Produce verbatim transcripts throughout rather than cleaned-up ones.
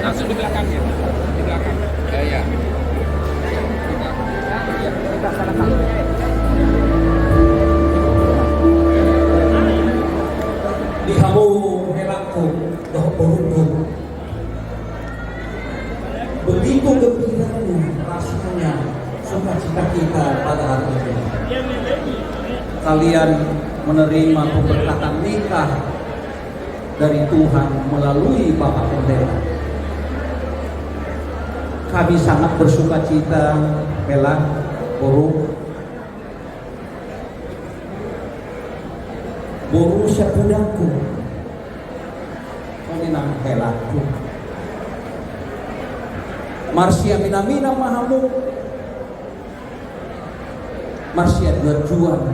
Langsung di belakang ya, di belakang. Ya, ya. Di hamu helangku dohot borungku. Begitu gembiranya rasanya sukacita kita pada hari ini. Kalian menerima pemberkatan nikah dari Tuhan melalui Bapak Pendeta. Kami sangat bersukacita, hela, boru. Boru siapudangku. Songon i nang helangku. Marsiaminaminan ma hamu. Marsiaduanduan.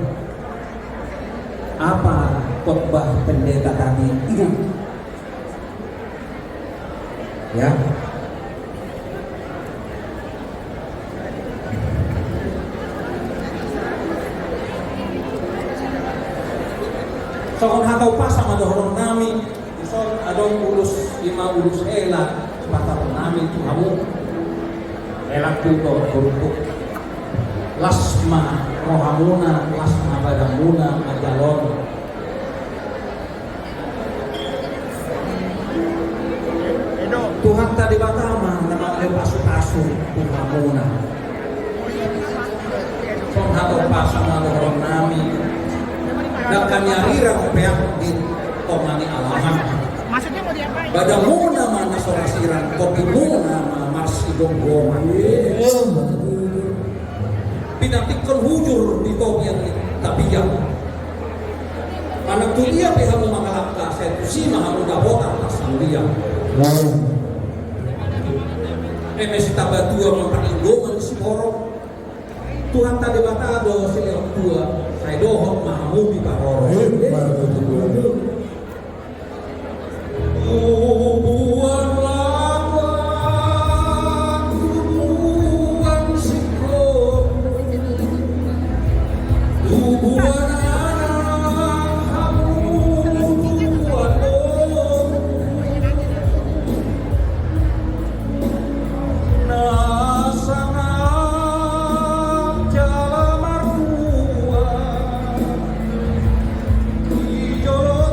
Apa khotbah pendeta tadi? Ingat. Ya. Songon hata umpasa ma dohononnami, dison adong ulos, ima ulos hela, pasahaton nami tu hamu. Helangku dohot borungku. Las ma rohamuna, las ma badanmuna manjalo on. Tuhanta Debata ma na mangalean pasupasu tu hamuna. Songon hata umpasa ma dohononnami. Dangka ni arirang peak di tonga ni alaman. Badanmuna ma na so marsirang, topimuna ma marsigomgoman. Pinantikhon hujur di topi ni tapian. Manang tu dia pe hamu mangalangka, sai tusi ma hamu dapotan parsandian. Eme sitabatua ma paninggoman ni siborok. Tuhanta Debata do silehon tua, sai dohot ma hamu diparorot. Tubuan laklak, tubuan singkop, tubuan anak hamu, tubuan boru. Na sangap jala martua di jolo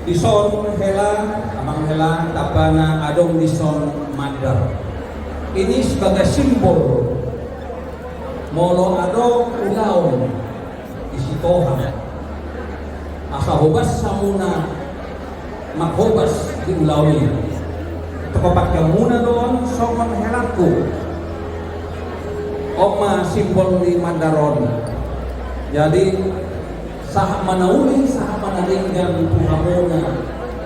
Dison hela, amang hela, tamba na adong dison mandar. Ini sebagai simbol molo adong ulaon di Sitohang, asa hobas hamuna manghobas di ulaon i. Toko pakai hamuna do on songon helangku. On ma simbol ni mandar on. Jadi, sahat ma na uli, sahat ma na denggan tu hamuna,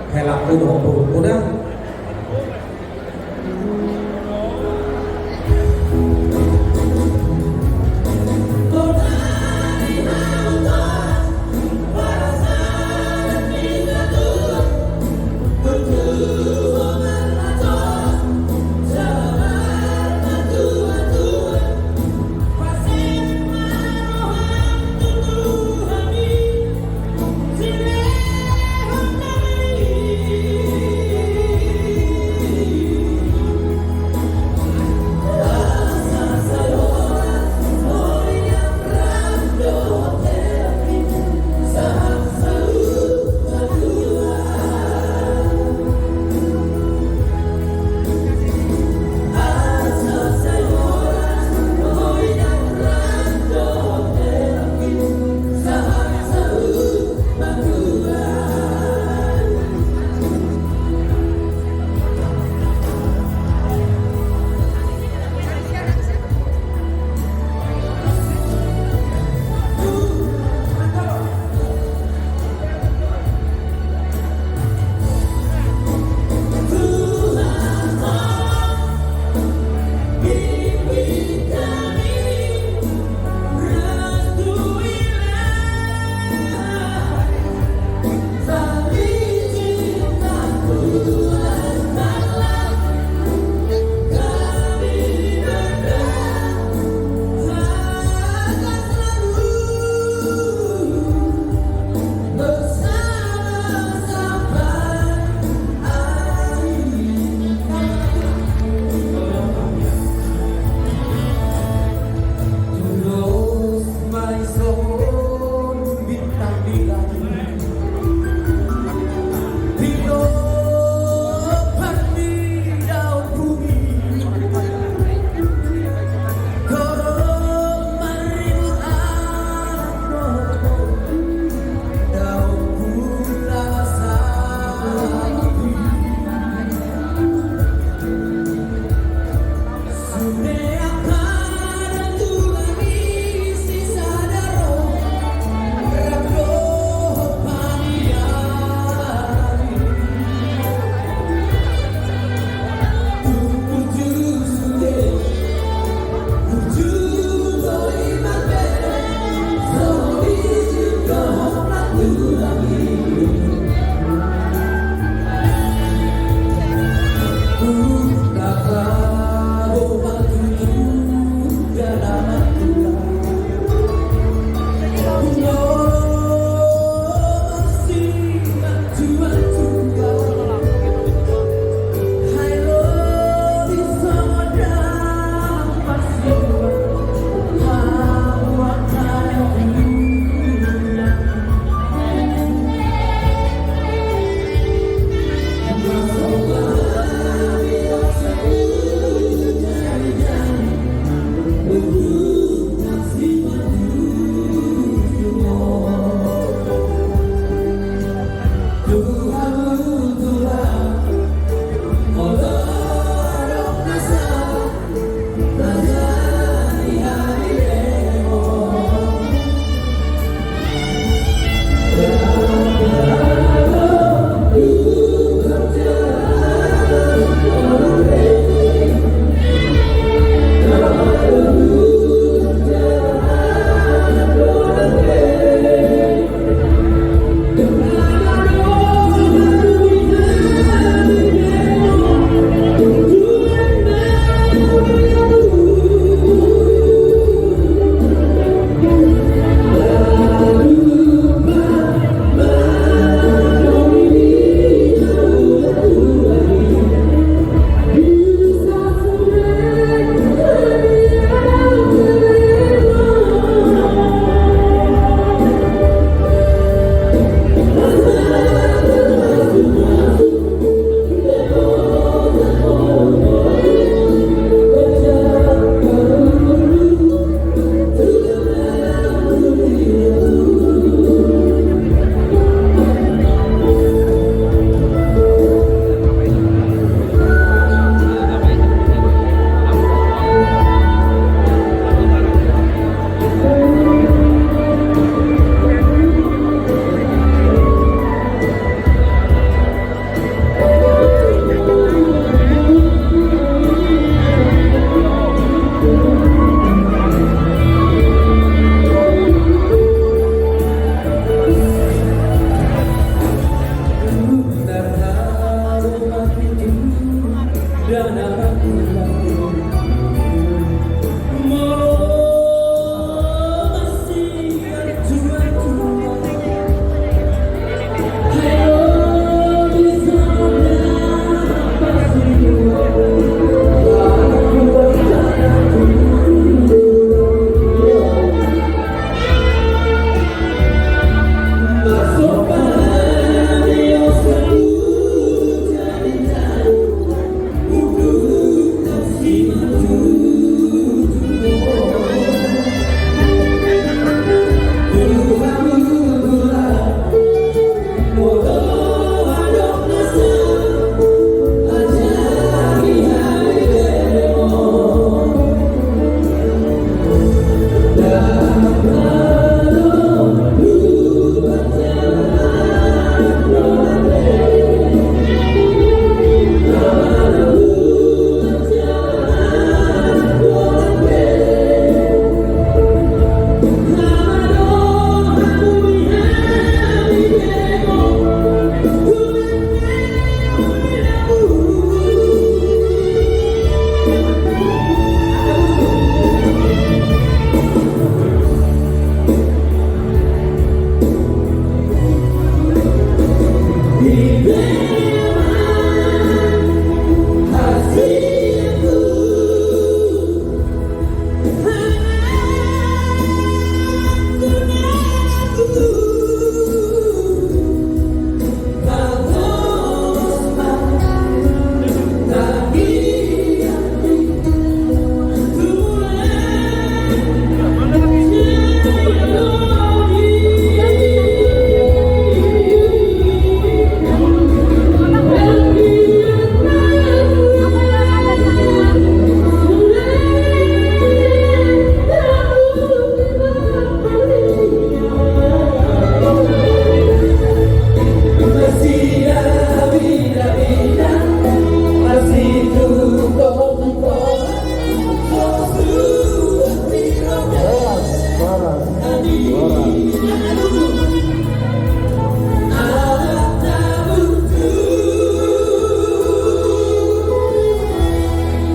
helangku dohot borungku da.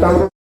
Tahu.